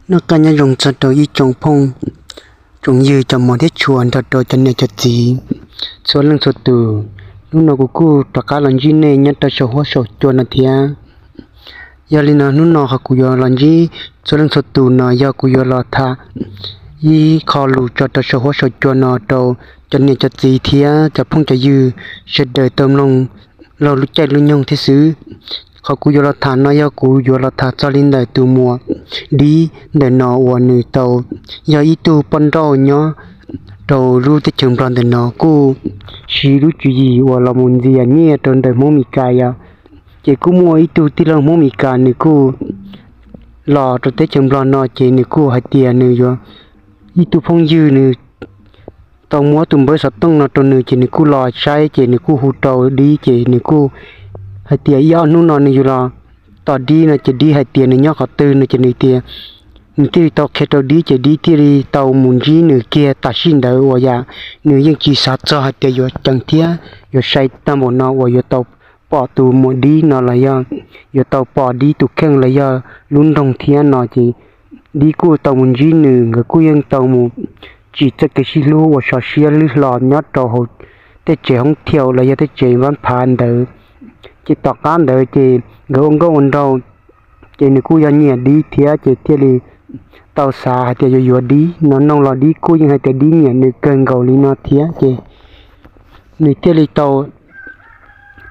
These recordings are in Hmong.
Noj qab nyob zoo txog rau ib tsoom phooj tsoom ywg cov mos thiab tshua nrog rau cov niam cov txiv txhua leej txhua tus. Hnub no kuv kuj rov qab los ntsib nej nyob rau saum huab saum cua no thiab. Yog li no hnub no qhov kuv yuav los ntsib txhua leej txhua tus no yog kuv yuav los tham ib qho lus tso rau saum huab saum cua no rau cov niam cov txiv thiab cov phooj cov ywg sawv daws tau mloog laug lub caij lub nyoog thiab xwb. Qhov kuv yuav los tham no yog kuv yuav los tham txog li ntawm tus muam Dib ntawm no uas nws tau yog ib tug poj nrauj nyob rau lub teb chaws Nplog ntawm no kuj siv lub tswv yim uas los mus ntxias nyiaj rau ntawm Hmoob Mes Kas yom. Ces kuj muaj ib tug tij laug Hmoob Mes Kas nws kuj los rau teb chaws Nplog no ces nws kuj hais tias nws yuav ib tug phooj ywg nws tau muab tus npawb xov tooj no rau nws ces nws kuj los saib ces nws kuj hu rau Dib ces nws kuj hais tias ib ob hnub no nws yuav los tos Dib no ces Dib hais tias nws nyob qhov twg no ces nws tias nws thiaj li tau qhia rau Dib ces Dib thiaj li tau mus ntsib nws kiag tam sim ntawd uas yam nws yeej tsis xav txog hais tias yuav ceev thiab yuav sai tag npaum no uas yuav tau pom tus muam Dib no los yog yuav tau pom Dib tus kheej los yog lub nroog thiab no ces Dib kuj tau mus ntsib nws, nkawd kuj yeej tau mus tsim txoj kev sib hlub ua sov siab lwj hlo nyob rau hauv tej tsev hoob thiaum los yog tej tsev npab phav ntawd. Ces tom qab ntawd ces nkawd ua nkauj ua nraug, ces nws kuj yog nyiam Dib thiab ces thiaj li tau xav hais tias yuav yuav Dib no. Noog los Dib kuj yeej hais tias Dib nyiam nws kawg nkaus li no thiab ces nws thiaj li tau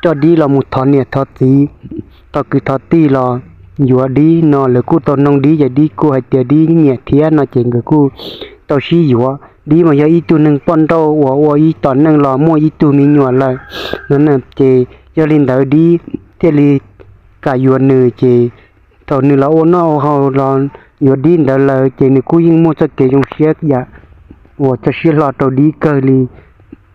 coj Dib los mus thov niam thov txiv, thov kwv thov tij los yuav Dib no. Lawv kuj tau noog Dib ces Dib kuj hais tias Dib nyiam thiab no ces nkawd kuj tau sib yuav. Dib mas yog ib tug neeg poj nrauj uas ua ib tom neej los muaj ib tug me nyuam lawm no ces yog li ntawd Dib thiaj li kam yuav nws ces thaum nws los ua noj ua haus los yuav Dib ntawd lawm ces nws kuj yeej muaj txoj kev zoo siab yam uas tso siab hlo rau Dib kawg li.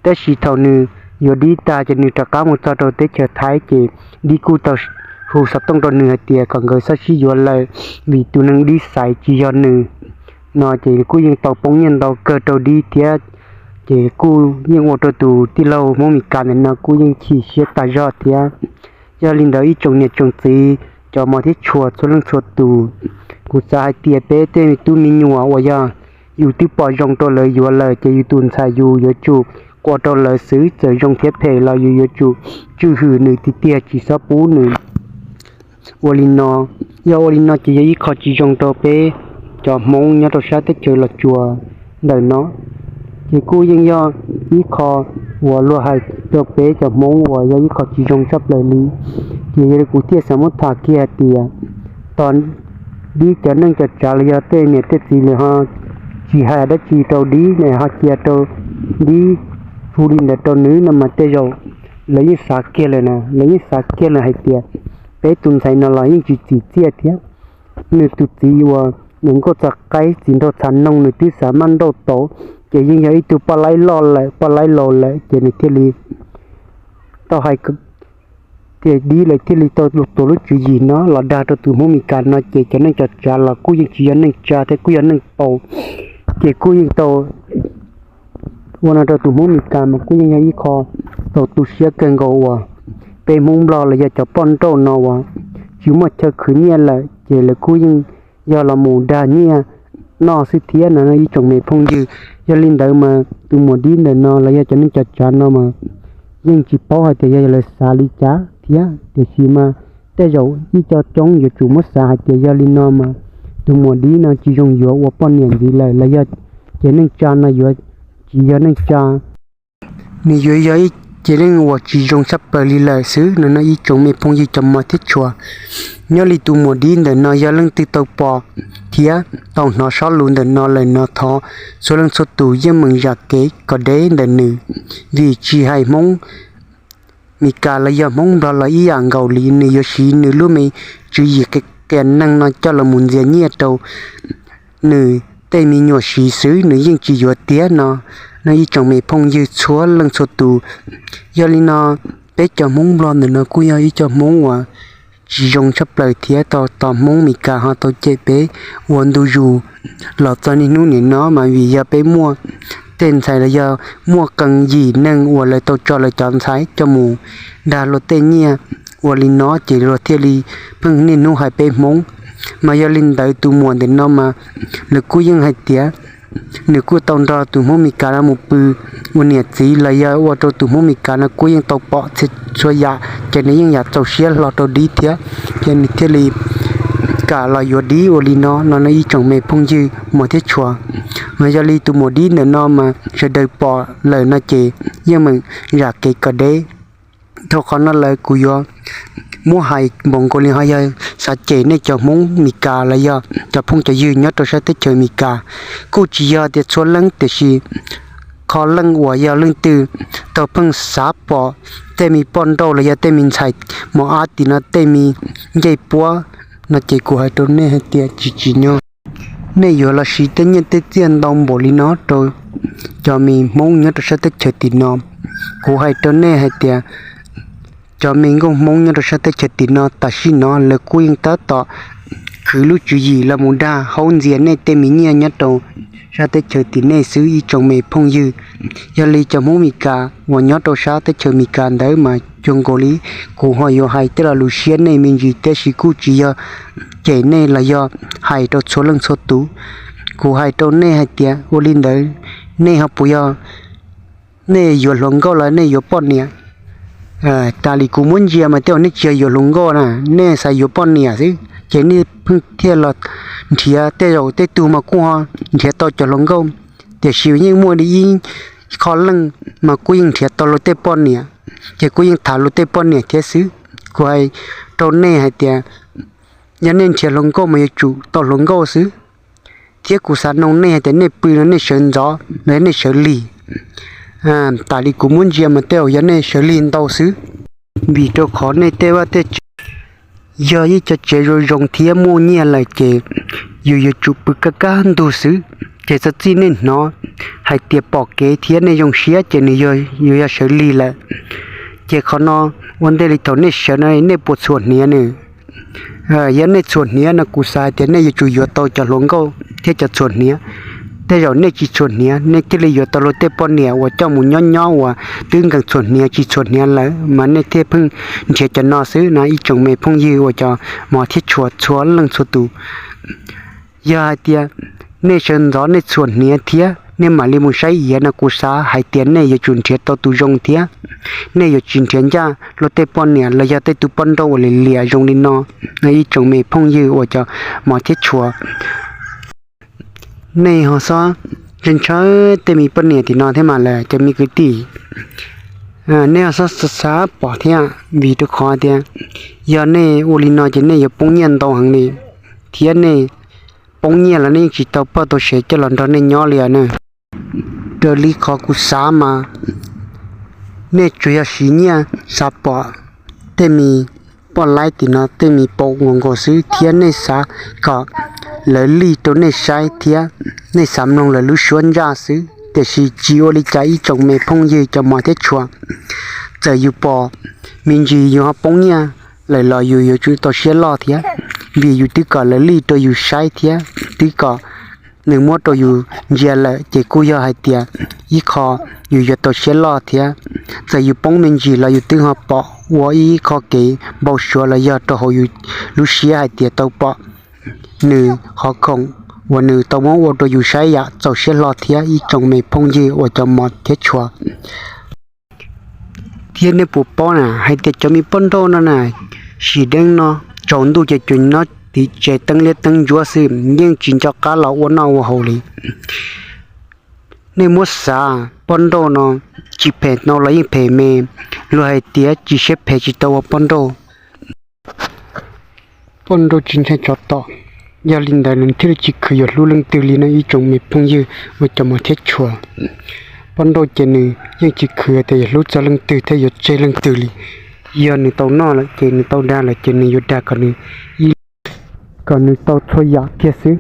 Tab sis thaum nws yuav Dib tag ces nws rov qab mus txog rau teb chaws Thaib ces Dib kuj tau hu xov tooj rau nws hais tias kom nkawd txhob sib yuav lawm vim tus neeg Dib xaiv tsis yog nws no ces kuj yeej tau poob nyiaj ntau kawg rau Dib thiab. Ces kuj yeej ua rau tus tij laug Hmoob Mes Kas ntawm no kuj yeej chim siab tag zog thiab. Yog li ntawd ib tsoom niam tsoom txiv, cov mos thiab tshua txhua leej txhua tus, kuv xav hais tias peb tej tub me nyuam uas yog yus twb pom zoo rau lawv yuav lawm ces yus tus ntxhais yus yuav tsum ua rau lawv xwb, txawm zoo thiab phem los yus yuav tsum tswj hwm nws tiag tiag tsis txhob pub nws ua li no. Yog ua li no ces yog ib qho tsis zoo rau peb cov Hmoob nyob rau sab teb chaws Los Tsuas ntawm no. Ces kuj yeej yog ib qho uas luag hais rau peb cov Hmoob uas yog ib qho tsis zoo tshaj plaws li. Ces yog li kuv thiaj xav muab tham kiag hais tias tos Dib cov neej cov tsav los yog tej niam tej txiv lawv ho tsis hais dab tsi rau Dib ne, ho cia rau Dib hu li ntawd rau nws no mas tej zaum lawv yeej xav kiag lawm na, lawv yeej xav kiag lawm hais tias peb tus ntxhais no los yeej tsis txim txiaj thiab. Nws tus txiv uas nim nkauj txog qaib txiv nraug txha noog nws twb xav maj nrauj tau, ces yeej yog ib tug poj laib loj lawm, poj laib laus lawm, ces nws thiaj li tau hais tias Dib lawv thiaj li tau tuav lub tswv yim no los dag rau tus Hmoob Mes Kas no, ces cov neej cov tsav los kuj yeej tsis yog neej tsa thiab, kuj yog neej paus, ces kuj yeej tau ua no rau tus Hmoob Mes Kas mas kuj yeej yog ib qho tau tu siab kawg nkaus uas peb Hmoob Nplog los yog cov poj nrauj no uas tsis muaj chaw khwv nyiaj lawm ces lawv kuj yeej yog los mus dag nyiaj noj xwb thiab no ib tsoom me phooj ywg. Yog li ntawd mas tus muam Dib ntawm no los yog cov neej cov tsav no mas yeej tsis paub hais tias yog lawv xav li cas thiab, tiam sis mas tej zaum ib co coob yuav tsum muab xav hais tias yog li no mas tus muam Dib no tsis zoo yuav ua poj niam ntxiv lawm los yog ces neej tsa no yuav tsis yog neej tsa, nws yuav yog ib ces neeg uas tsis zoo tshaj plaws li lawm xwb no no ib tsoom me phooj ywg cov mos thiab tshua. Nyob li tus muam Dib ntawm no yog leej twg tau pom thiab tau hnov sob lus ntawm no lawm no thov txhua leej txhua tus yeej meem zam kev kom deb ntawm nws, vim tsis hais Hmoob Mes Kas los yog Hmoob Nplog los ib yam nkaus li, nws yuav siv nws lub me tswv yim qias neeg no coj los mus ntxias nyiaj rau nws tej me nyuam siv xwb, nws yeej tsis yuav tiag no no ib tsoom me phooj ywg txhua leej txhua tus. Yog li no peb cov Hmoob Nplog ntawm no kuj yog ib co Hmoob uas tsis zoo tshaj plaws thiab tau tos Hmoob Mes Kas ho tau cem peb ua ntu zus los txog niaj hnub nim no mas vim yog peb muaj tej ntxhais los yog muaj qee yim neeg uas lawv tau tso lawv cov ntxhais coj mus dag luag tej nyiaj. Ua li no ces luag thiaj li pheej niaj hnub hais peb Hmoob Mas yog li ntawd tus muam ntawm no mas nws kuj yeej hais tias nws kuj tau nrog tus Hmoob Mes Kas no mus pw ua niam txiv los yog ua rau tus Hmoob Mes Kas no kuj yeej tau pom txhia txhua yam, ces nws yeej yam txaus siab hlo rau Dib thiab, ces nws thiaj li kam los yuav Dib ua li no no ib tsoom me phooj ywg Mos thiab Tshua. Mas yog li tus muam Dib ntawm no mas sawv daws pom lawm no ces yeej meem zam kev kom deb. Dhau qhov no lawm kuv yuav muab hais npaum nkaus li ho yog xav cem nej cov Hmoob Mes Kas los yog cov phooj cov ywg nyob rau sab teb chaws Mes Kas. Kuj tsis yog tias txhua leej tiam sis qhov leej uas yog leej twg tau pheej xav pom tej me poj nrauj los yog tej me ntxhais mos ab tim no tej me ncej puab no ces kuv hais rau nej hais tias tsis tsim nyog nej yuav los siv tej nyiaj tej txiaj ntau npaum li no rau cov me Hmoob nyob rau sab teb chaws tim no. Kuv hais rau nej hais tias cov me nkauj Hmoob nyob rau sab teb chaws tim no tam sim no lawv kuj yeej tab tom khwv lub tswv yim los mus dag haub ntxias nej tej me nyiaj nyob rau sab teb chaws tim nej xwb ib tsoom me phooj ywg. Yog li cov Hmoob Mes Kas uas nyob rau sab teb chaws Mes Kas ntawd mas cuag nkaus li kuv ho yuav hais tej lo lus siab nej me ntsis tab sis kuj tsis yog cem nej los yog hais rau txhua leej txhua tus. Kuv hais rau nej hais tias ua li ntawd nej ho puas yog nej yuav hluas nkauj los nej yuav poj niam? Tas li kuv muab ntsia mas tej zaum nej tsis yog yuav hluas nkauj na, nej xav yuav poj niam xwb ces nej pheej thiaj los nrhiav. Tej zaum tej tug mas kuj ho nrhiav tau cov hluas nkauj, tiam sis yeej muaj li ib qho leej mas kuj yeej nrhiav tau luag tej poj niam, ces kuj yeej tham luag tej poj niam thiab xwb. Kuv hais rau nej hais tias yog nej nrhiav hluas nkauj mas yuav tsum tau hluas nkauj xwb. Thiab kuv xav nug nej hais tias nej pw no nej sawv ntxov los yog nej sawv lig? Tas li kuv muab ntsia mas tej zaum yog nej sawv lig ntau xwb, vim rau qhov nej tej vaj tej tsev yog ib co tsev zoo zoo thiab muaj nyiaj lawm ces yus yuav tsum pw kaj kaj ntug xwb. Ces txog txij nej hnov hais tias pom kev thiab nej zoo siab ces nws yuav yog sawv lig lawm. Ces qhov no ua ntej li thaum nej sawv no nej puas txhuam hniav nws? Yog nej txhuam hniav no kuv xav hais tias nej yuav tsum yuav tau cov hluas nkauj thiab cov txhuam hniav. Tej zaum nej tsis txhuam hniav nej thiaj li yuav tau luag tej poj niam uas coj mus nyob nyob uas twb nkees txhuam hniav tsis txhuam hniav lawm mas nej thiaj pheej nrhiav cov no xwb na ib tsoom me phooj ywg uas cov Mos thiab Tshua txhua leej txhua tus. Yog hais tias nej sawv ntxov nej txhuam hniav thiab nej mam li mus saib iav no kuv xav hais tias nej yuav tsum nrhiav tau tus zoo thiab. Nej yuav tsis nrhiav ncaj luag tej poj niam los yog tej tus poj nrauj uas liam liam zoo li no. Ib tsoom me phooj ywg uas cov Mos thiab Tshua, nej ho xob ntshaw ntshaw tej me poj niam tim no thiab mas lawm cov me kwv tij. Nej ho xob xav pom thiab vim rau qhov tias yog nej ua li no ces nej yuav poob nyiaj ntau heev li, thiab nej poob nyiaj los nej yeej tsis tau poj tau sev coj los nrog nej nyob li na. Raws li qhov kuv xav mas nej tsuas yog siv nyiaj xav pom tej me poj laib tim no tej me paum nkaus nkaus xwb thiab nej xav kom lawv lij rau nej saib thiab nej xav mloog lawv lub suab ntsaj xwb. Tiam sis tsis ua li cas ib tsoom me phooj ywg cov Mos thiab Tshua, txawm yus pom me ntsis yus ho poob nyiaj lawm los yus yuav tsum tau siab loj thiab, vim yus twb kom lawv lij rau yus saib thiab twb kom nws muab rau yus ntsia lawm ces kuj yog hais tias ib qho yus yuav tau siab loj thiab. Txawm yus poob me ntsis los yus twb ho pom ua ib qho kev npau suav los yog rau hauv yus lub siab hais tias tau pom nws qhov khoom uas nws tau muab ua rau yus saib yam txaus siab hlo thiab ib tsoom me phooj ywg uas cov Mos thiab Tshua. Thiab nej puas paub na hais tias cov me poj nrauj no na, sim deev no tsaus ntuj ces tsuas nyob tim tsev teeb liab teeb ntsuab xwb, yeej tsis nco qab los ua noj ua haus li. Nej muab xav poj nrauj no tsis phem hnau los yeej phem me, luag hais tias tsis siab phem tsis tau ua poj nrauj. Poj nrauj tsis ntshai tsov tom, yog li ntawd nws thiaj li tsis khwv yuav hlub leej twg li no ib tsoom me phooj ywg uas cov Mos thiab Tshua. Poj nrauj ces nws yeej tsis khwv tias yuav hlub txog leej twg thiab yuav tseg leej twg li. Yog nws tau noj lawm ces nws tau dag lawm ces nws yuav dag kom nws ib kom nws tau txhua yam kiag xwb.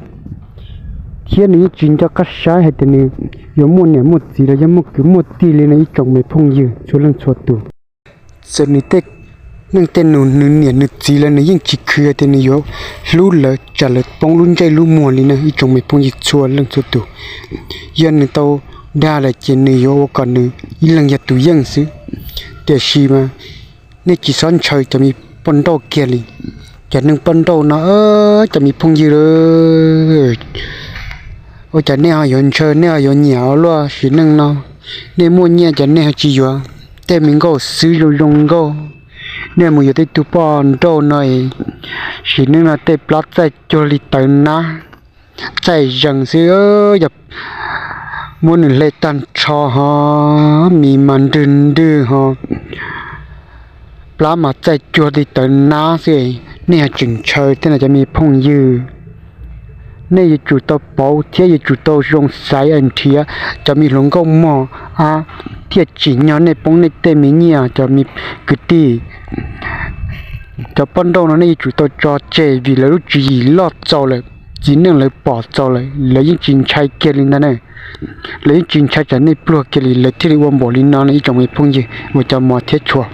Thiab nws yeej tsis nco qab saib hais tias nws yuav muaj niam muaj txiv los yog muaj kwv muaj tij li no ib tsoom me phooj ywg txhua leej txhua tus. Txawm nws tej neej tej nus nws niam nws txiv lawv nws yeej tsis khwv tias nws yuav hlub lawv tsam lawv poob lub ntsej lub muag li na ib tsoom me phooj ywg txhua leej txhua tus. Yog nws tau dag lawm ces nws yuav ua kom nws ib leeg yog tus yeej xwb. Tiam sis mas nej tsis txhob ntshaw cov me poj nrauj kiag li. Cov neeg poj nrauj no, cov me phooj ywg, ua cas nej ho yuav ntshaw, nej ho yuav nyiam ua luaj sim neej no? Nej muaj nyiaj ces nej ho tsis yuav tej me nkauj xwb zoo zoo nkauj, nej mus yuav tej tug poj nrauj no. Sim neej no tej plab txaij cuag li tawv nab, txaij zees xwb. Yog muab nws hle tag nrho ho, mis mas nrwg nrwg ho, plab mas txaij cuag li tawv nab xwb. Nej ho tseem ntshaw thiab no cov me phooj ywg. Nej yuav tsum tau pauv thiab yuav tsum tau zoo xaiv nrhiav cov me hluas nkauj mog, thiaj tsim nyog nej poob nej tej me nyiaj cov me kwv tij. Cov poj nrauj no nej yuav tsum tau tso tseg vim lawv lub tswv yim loj txaus lawm, txiv neej lawv pom txaus lawm, lawv yeej tsis ntshai kiag li ntag na. Lawv yeej tsis ntshai tsam nej pluag kiag li, lawv thiaj li ua npaum li no no ib tsoom me phooj ywg uas cov mos thiab tshua.